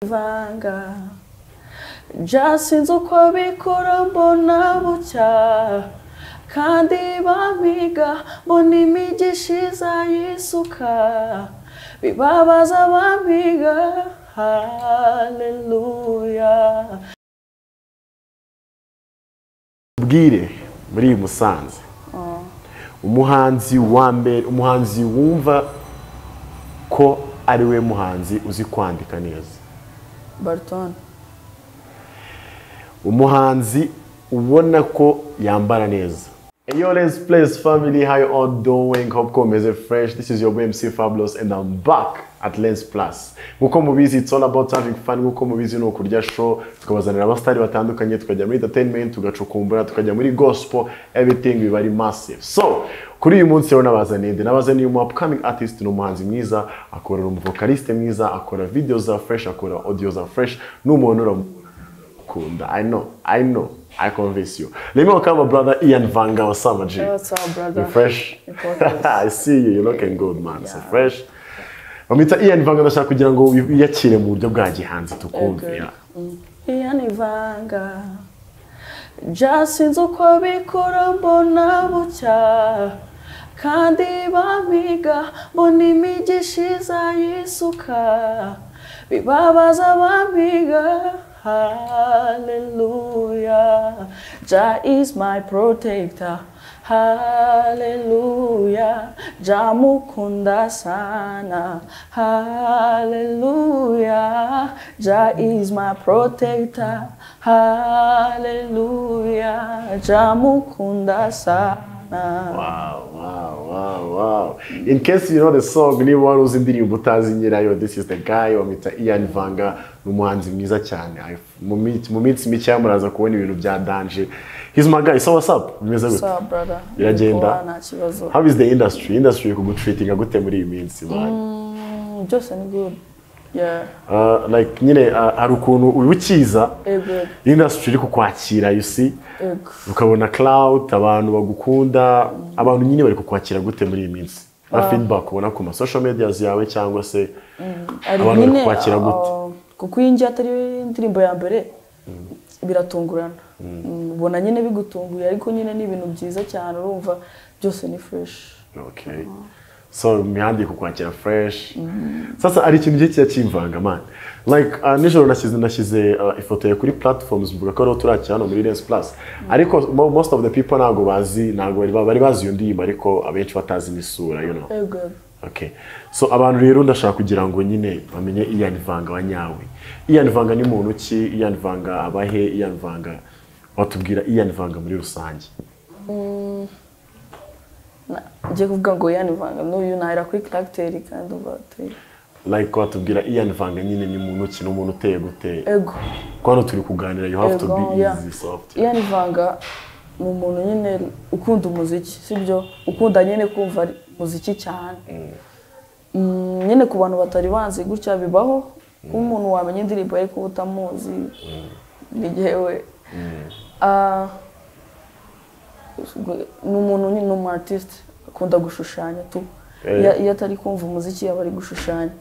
Vanga Jah, sinzi uko bikora, mbona bucya kandi bampiga, mbona imigisha izayisuka, bibabaza bampiga. Haleluya. Bwire muri iyi Musanze, umuhanzi wa mbere, umuhanzi wumva ko ari we muhanzi uzi kwandika neza? Barton. Umuhanzi ubona ko yambara neza? Yo, let's place family, how you all doing? Hope ko meze fresh. This is your boy MC Fabulous and I'm back at Lens Plus. Nkuko mubizi, it's all about having fun. Nkuko mubizi, ni ukurya show, tukabazanira abasitari batandukanye, tukajya muri entertainment, tugacukumbura, tukajya muri gospel, everything biba ari massive. So, kuri uyu munsi rero nabazaniye nde? Nabazaniye umu upcoming artist, ni umuhanzi mwiza, akora, umuvocaliste mwiza, akora video za fresh, akora audio za fresh, ni umuntu uramukunda. I know, I know, I convince you. Let me welcome my brother Ian Vanga. What's up, my G? What's up, brother? You fresh? Important. I see you. You're looking good, man. So fresh. Bamwita Ian Vanga, ndashaka kugira ngo wiyakire mu buryo bwa gihanzi tukumve. Okay. Yeah. Ian Vanga. Jah, sinzi uko bikora, mbona bucya kandi bampiga, mbona imigisha izayisuka, bibabaza bampiga. Haleluya. Jah is my protector. Haleluya. Jah mukunda sana. Haleluya. Jah is my protector. Haleluya. Jah mukunda sana. Wow. In case you know the song, niba wari uzi indirimbo utazi nyirayo, this is the guy. Bamwita Ian Vanga, ni umuhanzi mwiza cyane. Mu minsi mike muraza kubona ibintu bya danger. He's my guy. So what's up? Bimeze gute? What's up, brother? Biragenda? Poa, nta kibazo. How is the industry? Industry iri kugutreatinga gute muri iyi minsi, man? Byose ni good. Yeah. Like nyine hari ukuntu uba ukiza Ego. industry iri kukwakira, you see? Ego. Ukabona clout, abantu bagukunda, abantu nyine bari kukwakira gute muri iyi minsi? Na feedback ubona ku ma social medias yawe cyangwa se Ari abantu bari nyine, kukwakira gute? Kuko iyi ngiyi atari indirimbo ya mbere, biratungurana. Ubona nyine bigutunguye, ariko nyine ni ibintu byiza cyane, urumva byose ni fresh. Okay, so imihanda iri kukwakira fresh. Sasa hari ikintu gihe kijya kimvanga, man. Like nijoro nashyize ifoto yawe kuri platforms, mvuga ko ariho turakira hano muri Lens Plus, ariko most of the people ntabwo bazi, ntabwo bari bazi iyo ndirimbo, ariko abenshi batazi n'isura. Ego. Okay. So abantu rero ndashaka kugira ngo nyine bamenye Ian Vanga wa nyawe. Ian Vanga ni muntu ki? Ian Vanga abahe? Ian Vanga, watubwira Ian Vanga muri rusange? Ngiye kuvuga ngo Ian Vanga n'uyu, nahera kuri caractère kandi umva ateye. Like watubwira Ian Vanga nyine ni muntu ki? Ni umuntu uteye gute? Ego. Ko hano turi kuganira, you have to Ego, be yeah. easy, soft. Ian Vanga ni umuntu nyine ukunda umuziki, sibyo? Ukunda nyine kumva umuziki cyane. Nyine ku bantu batari banzi gutya, bibaho kuba umuntu wamenya indirimbo ariko uba utamuzi, ni jyewe. Ah, ni umuntu nyine, ni umu artiste, akunda gushushanya tu. Iyo atari kumva umuziki aba ari gushushanya.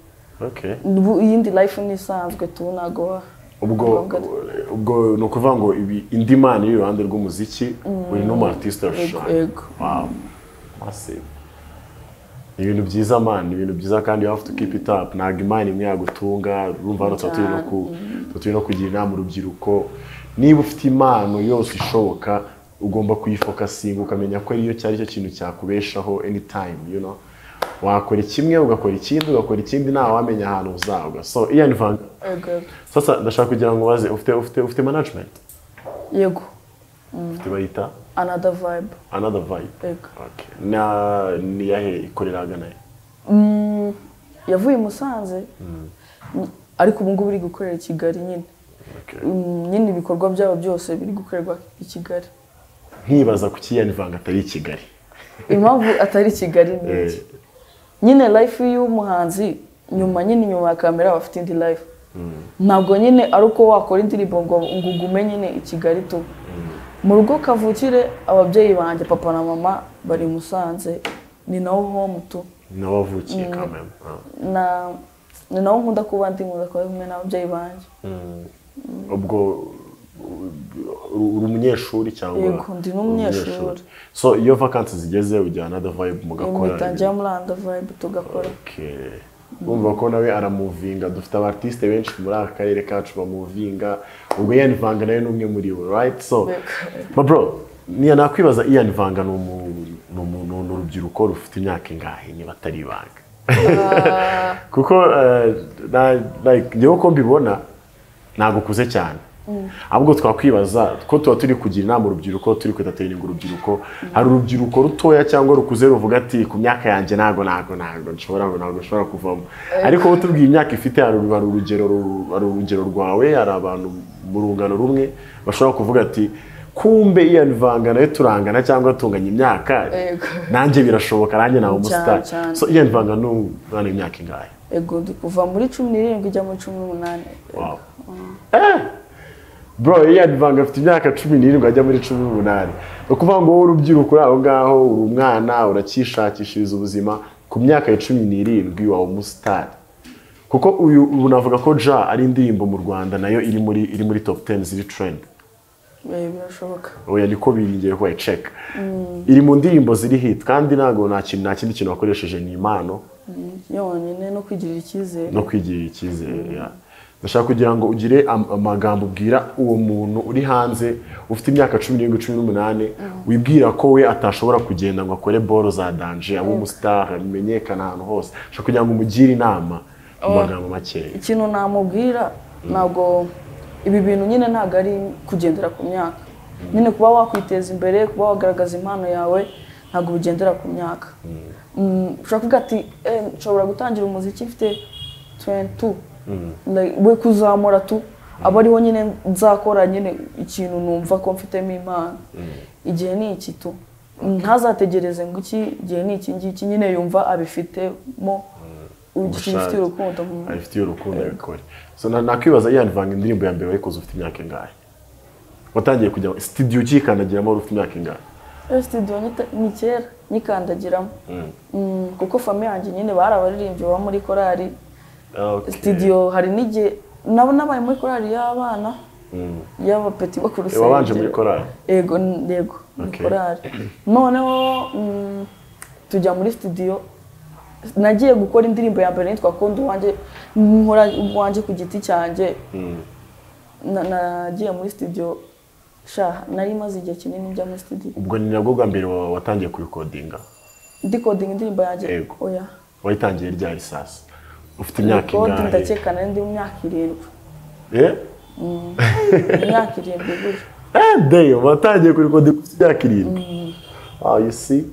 Iyindi life ni isanzwe tu, ntago Ubwo ngombwa. Ubwo ni ukuvuga ngo ibi indi mpano iri iruhande rw'umuziki, uri n'umu artiste urashushanya. Yego. Wow. Massive. Ni ibintu byiza, man, ni ibintu byiza kandi you have to keep it up. Ntabwo Imana imwe yagutunga, urumva hano tuba turi no kugira inama urubyiruko. Niba ufite impano yose ishoboka, ugomba kuyifocusinga, ukamenya ko ariyo cyari cyo kintu cyakubeshaho anytime. Wakora kimwe, ugakora ikindi, ugakora ikindi, nta wamenya ahantu uzagwa. So Ian Vanga, Yego. sasa ndashaka kugira ngo ubaze, ufite management? Yego. Ufite, bayita? Another Vibe. Another Vibe. Yego. Okay. Na ni yahe, ikorera ahagana he? Yavuye i Musanze, ariko ubu ngubu iri gukorera i Kigali nyine. Nyine ibikorwa byabo byose biri gukorerwa i Kigali. Nkibaza kuki Ian Vanga atari i Kigali. Impamvu atari i Kigali ni iki? Nyine life y'umuhanzi nyuma, nyine inyuma ya kamera bafite indi life. Ntabwo nyine ari uko wakora indirimbo ngo ugume nyine i Kigali tu. Mu rugo kavukire, ababyeyi banjye, papa na mama, bari i Musanze, ni naho home tu. Nawe wavukiye quand même. Ah. Na Ni naho nkunda kuba ndi, nkunda kuba kumwe n'ababyeyi banjye. Ubwo uri umunyeshuri cyangwa? Yego, ndi n'umunyeshuri. So iyo vacances zigeze ujyana Another Vibe mugakora? Mpita njya muri Another Vibe tugakora. Okay. Urumva ko nawe aramuvinga. Dufite aba artiste benshi muri aka karere kacu bamuvinga. Ubwo Ian Vanga nawe ni umwe muri bo, right? So Yego. but bro, niya nakwibaza, Ian Vanga ni urubyiruko rufite imyaka ingahe, niba atari ibanga? Kuko like njyewe uko mbibona ntabwo ukuze cyane. Ahubwo twakwibaza ko tuba turi kugira inama urubyiruko, turi kwentertaininga urubyiruko. Hari urubyiruko rutoya cyangwa rukuze ruvuga ati: "Ku myaka yanjye ntabwo nshobora kuvamo." Ariko wowe utubwiye imyaka ifite, hari urugero rwawe, hari abantu mu rungano rumwe bashobora kuvuga ati: "Kumbe Ian Vanga nawe turangana cyangwa tunganya imyaka, nanjye birashoboka, nanjye naba umusitari." Cyane. So Ian Vanga ni umwana w'imyaka ingahe? Ego, ndi kuva muri 17 ijya muri 18. Wow. Bro, Ian Vanga afite imyaka 17 ajya muri 18. Ni ukuvuga ngo wowe urubyiruko uri aho ngaho, uri umwana uracyishakishiriza ubuzima, ku myaka ya 17 waba umusitari. Kuko uyu ubu navuga ko Ja ari indirimbo mu Rwanda nayo iri muri top 10 ziri trend. Birashoboka. Oya, niko biringiye ko check. Iri mu ndirimbo ziri hit kandi ntago nta kintu, nta kindi kintu wakoresheje, ni impano yonyine no kwigirira icyizere. No kwigirira icyizere, yeah. Ndashaka kugira ngo ugire amagambo ubwira uwo muntu uri hanze ufite imyaka 17, 18, wibwira ko we atashobora kugenda ngo akore boro za danger, abe umustar, amenyekane ahantu hose. Ndashaka kugira ngo umugire inama mu magambo makeya. Ikintu namubwira, ntabwo ibi bintu nyine ntabwo ari kugendera ku myaka. Nyine kuba wakwiteza imbere, kuba wagaragaza impano yawe, ntabwo bigendera ku myaka. Ushobora kuvuga ati: "Nshobora gutangira umuziki mfite 22." Like, we kuzamura tu aba ariho nyine nzakora nyine ikintu numva ko mfitemo impano. Igihe ni iki tu, ntazategereze ngo iki gihe ni iki ngiki. Nyine yumva abifitemo ugifitiye urukundo. Abifitiye urukundo abikore. So nakwibaza, Ian Vanga, indirimbo ya mbere wayikoze ufite imyaka ingahe? Watangiye kujya studio ukikandagiramo wari ufite imyaka ingahe? Studio ni kera nyikandagiramo. Kuko famille yanjye nyine bari abaririmbyi baba muri korali. Studio hari n'igihe nabo nabaye muri korali y'abana, y'abapeti bo ku rusengero. Wabanje muri korali? Yego, yego, muri korali. Noneho tujya muri studio. Nagiye gukora indirimbo ya mbere nitwa Kondo uwanjye, nkora uwanjye ku giti cyanjye. Nagiye muri studio sha nari maze igihe kinini njya muri studio. Ubwo ni nabwo bwa mbere watangiye kubikodinga? Ndikodinga indirimbo yanjye? Yego. Oya. Wayitangiye ryari sasa, ufite imyaka Record ingahe? Ndakeka nari ndi mu myaka 7. Eh? Imyaka 7 gutyo. Eh, damn, watangiye kurikodinga ufite imyaka 7. Ah, you see,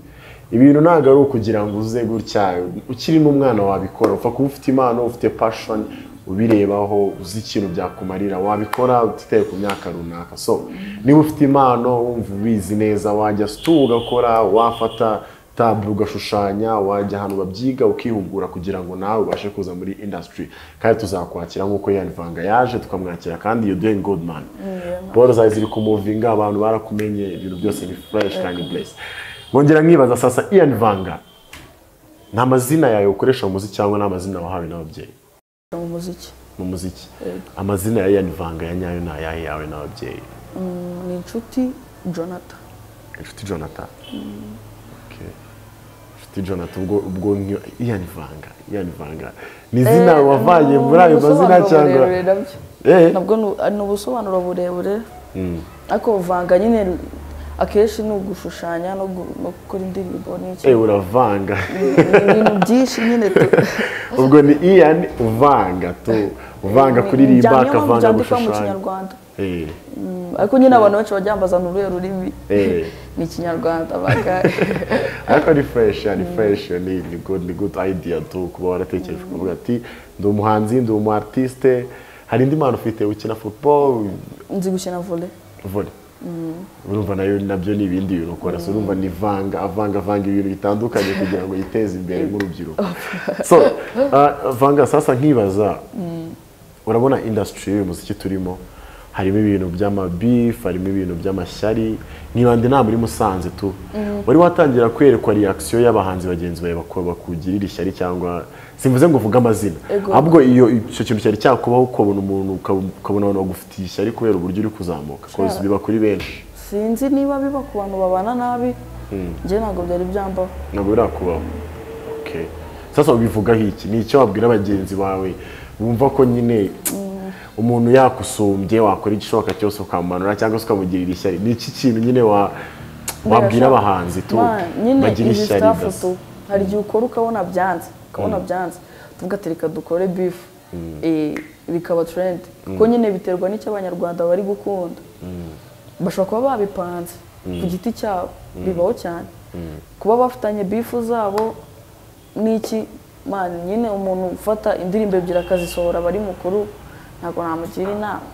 ibintu ntabwo ari ukugira ngo uze gutya. Ukiri n'umwana wabikora. Upfa kuba ufite impano, ufite passion, ubirebaho, uzi ikintu byakumarira, wabikora utitaye ku myaka runaka. So niba ufite impano, wumva ubizi neza, wajya stu ugakora, wafata tableau ugashushanya, wajya ahantu babyiga ukihugura kugira ngo nawe ubashe kuza muri industry, kandi tuzakwakira nk'uko Ian Vanga yaje tukamwakira. Kandi you doing good, man. Boro zawe ziri kumuvinga, abantu barakumenye, ibintu byose ni fresh kandi bless. Ngongera nkibaza sasa, Ian Vanga nta mazina yawe ukoresha mu muziki cyangwa ni amazina wahawe n'ababyeyi? Mu muziki. Mu muziki. Yego. Amazina ya Ian Vanga ya nyayo ni ayahe yawe n'ababyeyi? Ni Inshuti Jonathan. Inshuti Jonathan, okay. Inshuti Jonathan. Ubwo Ian Vanga, Ian Vanga ni izina wavanye muri ayo mazina Ubusobanuro cyangwa? burebure nabyo. Nabwo ni ubusobanuro burebure, ariko vanga nyine akenshi ni ugushushanya no gukora indirimbo n'iki. Uravanga. Ni ibintu byinshi nyine tu. Ubwo ni Ian uvanga tu, uvanga kuririmba, Niyo mpamvu akavanga byandikwa mu gushushanya. Kinyarwanda. Ariko nyine abantu benshi bajya ni uruhe rurimi? Ni Ikinyarwanda baga. Ariko ni fresh, ni fresh, ni good idea tu kuba waratekereje ukavuga ati: "Ndi umuhanzi, ndi umu artiste." Hari indi mpano ufite? Ukina football? Nzi gukina volley. Volley, urumva nayo nabyo ni ibindi bintu ukora. So urumva ni vanga, avanga avanga ibintu bitandukanye kugira ngo yiteze imbere nk'urubyiruko. So Vanga, sasa nkibaza, urabona industry y'uyu muziki turimo, Harimo ibintu by'amabeef, harimo ibintu by'amashyari. Nibande nta muri Musanze tu. Wari watangira kwerekwa reaction y'abahanzi bagenzi bawe bakugirira ishyari cyangwa simvuze ngo uvuge amazina. Ahubwo iyo icyo kintu cyari cyakubaho ukabona umuntu ukabona abantu bagufitiye ishyari kubera uburyo uri kuzamuka, cause biba kuri benshi. Sinzi niba biba ku bantu babana nabi. Njye ntabwo byari byambaho. Ntabwo birakubaho. Okay. Sasa ubivugaho iki? Ni icyo wabwira bagenzi bawe bumva ko nyine umuntu yakusumbye wakora igishoboka cyose ukamumanura cyangwa se ukamugirira ishyari? Ni iki kintu nyine wabwira abahanzi tu bagira ishyari? Hari igihe ukora ukabona byanze, tuvuga ati reka dukore beef, bikaba trend, kuko nyine biterwa n'icyo abanyarwanda bari gukunda. Bashobora kuba babipanze ku giti cyabo, bibaho cyane kuba bafitanye beef zabo n'iki. Man, nyine umuntu ufata indirimbo ebyiri akazisohora bari mukuru, ntabwo namugira inama.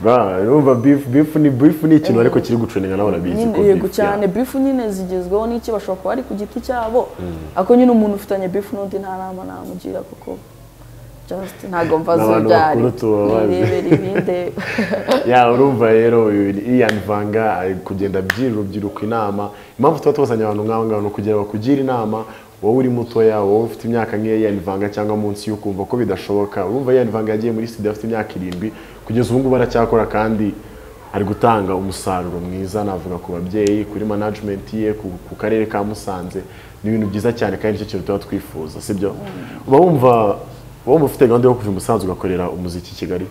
Ba, urumva beef ni ikintu ariko kiri gutrendinga nawe urabizi ko yego cyane. Beef nyine zigezweho n'iki, bashobora kuba ari ku giti cyabo, ariko nyine umuntu ufitanye beef n'undi nta nama namugira, kuko just ntabwo mvaze byari nirebera ibindi. Ya, urumva rero Ian Vanga ari kugenda abyira urubyiruko inama. Impamvu tuba tubazanye abantu nk'abo ngabo ni ukugira bakugira inama. Wowe uri mutoya, wowe ufite imyaka nk'iya Ian Vanga cyangwa munsi y'ukumva ko bidashoboka. Urumva Ian Vanga yagiye muri studio afite imyaka 7, kugeza ubu ngubu aracyakora kandi ari gutanga umusaruro mwiza. Navuga ku babyeyi, kuri management ye, ku karere ka Musanze, ni ibintu byiza cyane kandi nicyo kintu tuba twifuza, sibyo? Uba wumva wowe ufite gahunda yo kuva i Musanze ugakorera umuziki i Kigali?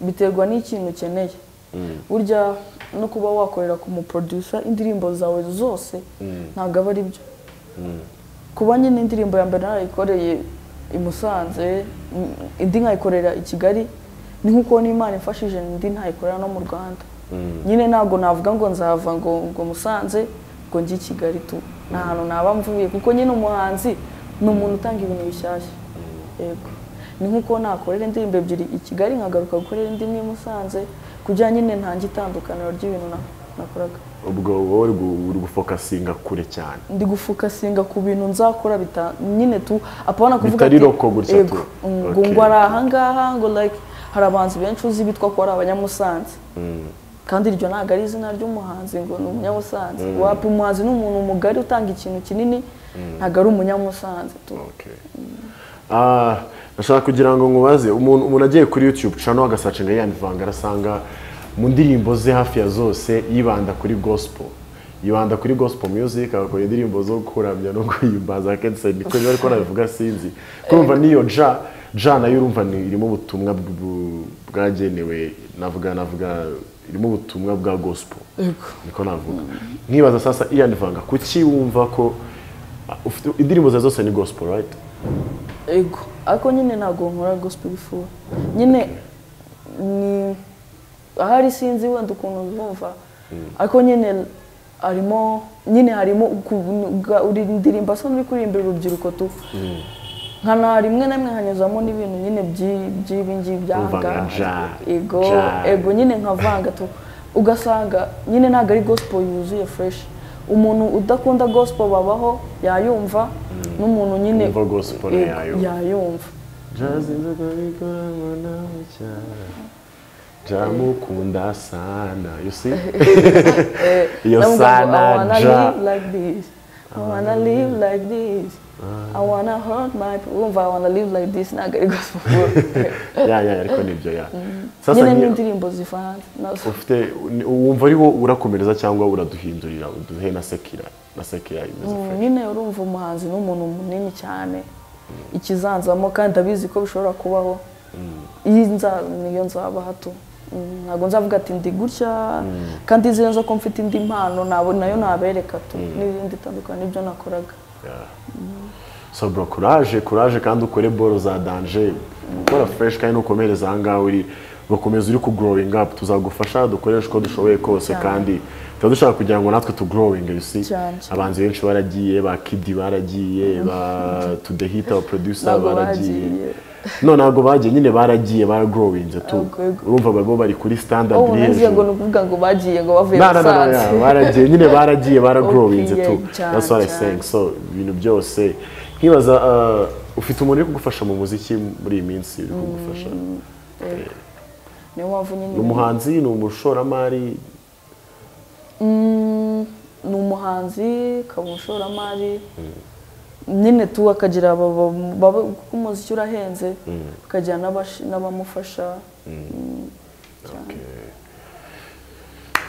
Biterwa n'ikintu ukeneye. Burya no kuba wakorera ku muproducer indirimbo zawe zose ntabwo aba ari byo. Kuba nyine indirimbo ya mbere narayikoreye i Musanze, indi nkayikorera i Kigali, ni nkuko n'Imana imfashije indi ntayikorera no mu Rwanda. Nyine ntabwo navuga ngo nzava ngo Musanze ngo njye i Kigali tu. Nta hantu naba mvuye, kuko nyine umuhanzi ni umuntu utanga ibintu bishyashya. Yego. Ni nkuko nakorera indirimbo ebyiri i Kigali nkagaruka gukorera indi imwe i Musanze, kugira nyine ntange itandukaniro ry'ibintu nakoraga. Ubwo wowe uri gufokasinga kure cyane? Ndi gufokasinga ku bintu nzakora nyine tu, apana kuvuga ati bitari roko gutya tu. Ngo ngo ari aha ngaha, ngo like hari abahanzi benshi uzi bitwa ko ari abanyamusanze. Kandi iryo ntabwo ari izina ry'umuhanzi ngo ni umunyamusanze. Wapi, umuhanzi ni umuntu mugari utanga ikintu kinini, ntabwo ari umunyamusanze tu. Ndashaka kugira ngo nkubaze, umuntu agiye kuri YouTube channel agasearchinga Ian Vanga arasanga mu ndirimbo ze hafi ya zose yibanda kuri gospel. Yibanda kuri gospel music, agakora indirimbo zo kuramya no guhimbaza kenshi, niko ariko nabivuga sinzi. Kurumva niyo ja nayo urumva ni irimo ubutumwa bwagenewe, navuga irimo ubutumwa bwa gospel. Niko navuga. Nkibaza sasa Ian Vanga, kuki wumva ko indirimbo zawe zose ni gospel, right? Ego, ariko nyine ntabwo nkora gospel before. Nyine ni ahari sinzi wenda ukuntu uzumva, ariko nyine harimo uri ndirimba asa n'uri kuririmbira urubyiruko tu. Nkana rimwe na rimwe hanyuzamo n'ibintu nyine by'ibingi byanga. Ego, ego nyine nkavanga tu. Ugasanga nyine ntabwo ari gospel yuzuye fresh. Umuntu udakunda gospel babaho yayumva, n'umuntu nyine umva gospel yayumva. Jamukunda sana, you see? Yo sana I wanna ja. live like this. I wanna live like this. I wanna hurt my people. I wanna live like this. Ntabwo ari gospel. Ya ariko nibyo ya. Sasa nyine n'indirimbo zivanze. Ufite wumva ari wo urakomereza cyangwa uraduhindurira uduhe na sekira imeze fresh. Nyine urumva umuhanzi n'umuntu munini cyane. Ikizanzamo kandi abizi ko bishobora kubaho. Iyi niyo nzaba hato. Ntabwo nzavuga ati ndi gutya kandi izi nzo ko mfite indi mpano nabo nayo nabereka tu n'ibindi itandukanye n'ibyo nakoraga. So bro, courage kandi ukore boro za danger, ukora fresh kandi ukomereza aha ngaha uri, ugakomeza uri ku growing up, tuzagufasha dukoreshe uko dushoboye kose kandi tuba dushaka kugira ngo natwe tu growing, you see. Abahanzi benshi baragiye, ba Kidi baragiye, ba To The Hit our producer baragiye. No, ntabwo bagiye nyine baragiye baragrowinze tu. Urumva babo bari kuri standard iri hejuru. Ngo nukuvuga ngo bagiye ngo bavuye Musanze. No, baragiye nyine baragiye baragrowinze tu. That's what I'm saying. So ibintu byose nkibaza Ufite umuntu uri kugufasha mu muziki muri iyi minsi, uri kugufasha? Yego. Niyo mpamvu nyine. Ni umuhanzi, ni umushoramari? Ni umuhanzi, akaba umushoramari nyine tu, akagira kuko umuziki urahenze, akagira n'abamufasha cyane.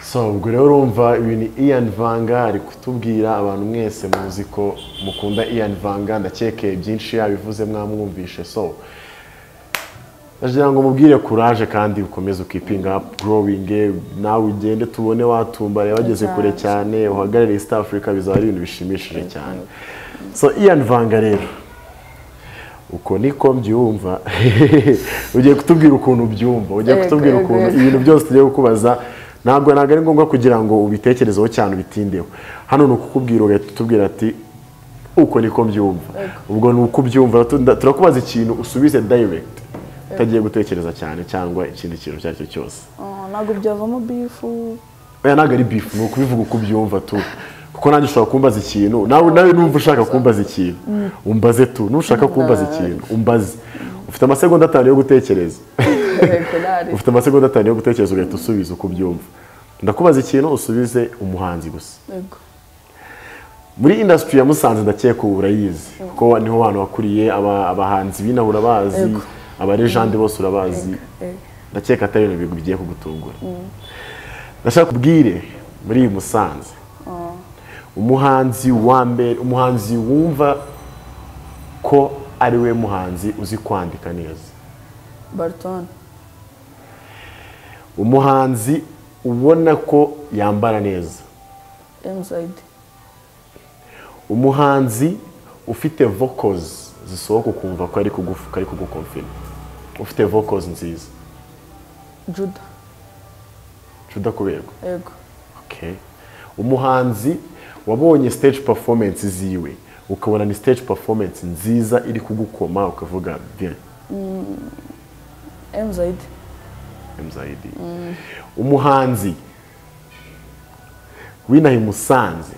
So ubwo rero urumva ibi ni Ian Vanga ari kutubwira. Abantu mwese muzi ko mukunda Ian Vanga, ndakeke byinshi yabivuze, mwamwumvishe. So ndagira ngo mubwire courage kandi ukomeze ukeepinga up growing, nawe ugende tubone watumbare wageze kure cyane, uhagarare East Africa, bizaba ari ibintu bishimishije cyane. So Ian Vanga rero, uko niko mbyumva, ugiye kutubwira ukuntu ubyumva, ugiye kutubwira ukuntu ibintu byose tugiye kukubaza. Ntabwo ari ngombwa kugira ngo ubitekerezeho cyane, ubitindeho. Hano ni ukukubwira ugahita utubwira ati uko niko mbyumva. Ubwo ni uko ubyumva. Turakubaza ikintu usubize direct, utagiye gutekereza cyane cyangwa ikindi kintu icyo ari cyo cyose. Ah, ntabwo byavamo beef? Oya, ntabwo ari beef, ni ukubivuga uko ubyumva tu, kuko nanjye ushobora kumbaza ikintu, nawe numva ushaka kumbaza ikintu umbaze tu, nushaka kumbaza ikintu umbaze. Ufite amasegonda 5 yo gutekereza. Yego, nari. Ufite amasegonda 5 yo gutekereza, ugahita usubiza uko ubyumva. Ndakubaza ikintu, usubize umuhanzi gusa. Yego. Muri industry ya Musanze, ndakeka ubu urayizi kuko niho hantu wakuriye, abahanzi b'inaha urabazi, aba legend bose urabazi. Ndakeka atari ibintu bigiye kugutungura. Ndashaka kubwire muri iyi Musanze umuhanzi wa mbere, umuhanzi wumva ko ari we muhanzi uzi kwandika neza. Barton. Umuhanzi ubona ko yambara neza. MZD. Umuhanzi ufite vocals zisohoka ukumva ko ari kugufuka, ari kugukonfirma, ufite vocals nziza. Juda. Juda Kuberwa? Yego. Okay. Umuhanzi wabonye stage performance ziwe ukabona ni stage performance nziza iri kugukoma, ukavuga bien. MZD. MZD. Umuhanzi w'inaha i Musanze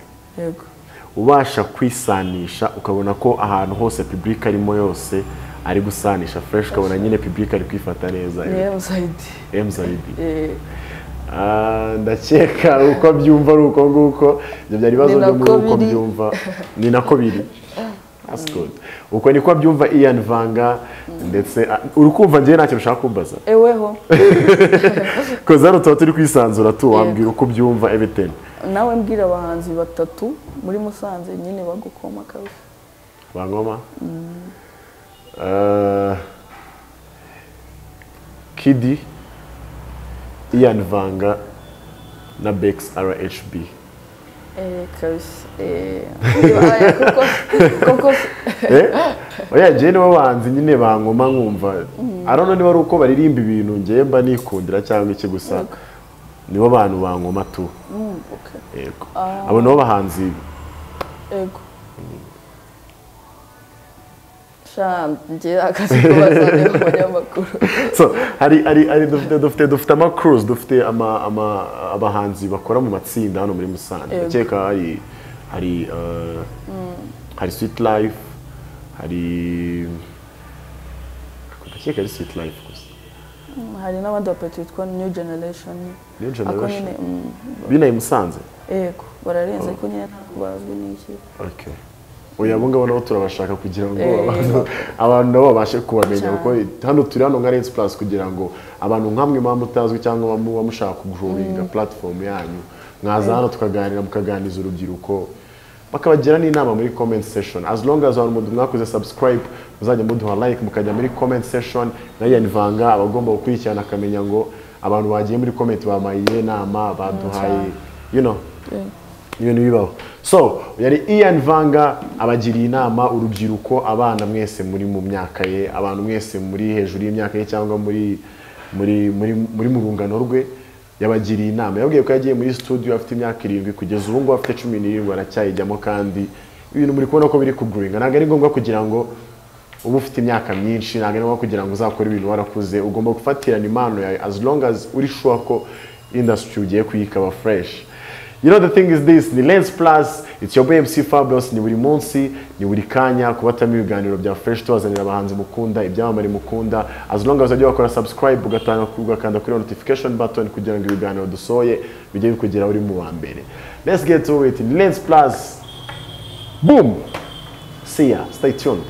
ubasha kwisanisha, ukabona ko ahantu hose public arimo yose ari gusanisha fresh, ukabona nyine public ari kwifata neza. Ni MZD. MZD. Eh. Ah, ndakeka uko byumva ari uko nguko. Ibyo byari ibibazo Ni byo muri nako uko biri. byumva, ni nako biri. That's good. Uko niko byumva Ian Vanga. Ndetse uri kumva njyewe ntacyo ushaka kumbaza? Eweho. Koza hano tuba turi kwisanzura tu, wambwira uko byumva, everything. Nawe mbwira abahanzi batatu muri Musanze nyine bagukoma kabisa. Bangoma. Kidi, Ian Vanga na Bex RHB. Eh, kabisa, eh, aya, koko. Eh? Oya, njyewe nibo bahanzi nyine bankoma nkumva. I don't know niba ari uko baririmba ibintu njyewe mba nikundira cyangwa iki, gusa nibo bantu bankoma tu. Okay. Yego. Abo nibo bahanzi. Yego. Sha, njye akazi kubaza ni umunyamakuru. So hari dufite ama crews, dufite ama abahanzi bakora mu matsinda hano muri Musanze. Ndakeka hari Sweet Life, hari, ndakeka ari Sweet Life gusa. Hari n'abandi bapeti bitwa New Generation. New Ako Generation. nyine Binaye Musanze. Yego, bararenze, ariko nyine ntabwo bazwi n'iki. Okay. Oya, abo ngabo nabo turabashaka kugira ngo abantu nabo babashe kubamenya, kuko hano turi hano nka Lens Plus kugira ngo abantu nkamwe muba mutazwi cyangwa muba mushaka kugrowinga platform yanyu, mwaza hano tukaganira, mukaganiriza urubyiruko, bakabagira n'inama muri comment section. As long as abantu mwakoze subscribe, muzajya muduha like, mukajya muri comment section, na Ian Vanga abagomba gukurikirana akamenya ngo abantu bagiye muri comment bampaye iyihe nama, baduhaye ibintu bibaho. So yari Ian Vanga abagiriye inama urubyiruko, abana mwese muri mu myaka ye, abantu mwese muri hejuru y'imyaka ye cyangwa muri mu rungano rwe, yabagiriye inama. Yabwiye ko yagiye muri studio afite imyaka 7, kugeza ubu ngubu afite 17 aracyayijyamo, kandi ibintu muri kubona ko biri kugrowinga. Ntabwo ari ngombwa kugira ngo uba ufite imyaka myinshi, ntabwo ari ngombwa kugira ngo uzakore ibintu warakuze. Ugomba gufatirana impano yawe as long as uri sure ko industry ugiye kuyikaba fresh. You know the thing is this, ni Lens Plus, it's your boy MC Fabulous, ni buri munsi, ni buri kanya kubatamo ibiganiro bya fresh, tubazanira abahanzi mukunda, ibyamamare mukunda. As long as wajya wakora subscribe, ugatanga, ugakanda kuri notification button kugira ngo ibiganiro dusohoye bijye bikugeraho uri mu wa mbere. Let's get to it. Ni Lens Plus. Boom. See ya. Stay tuned.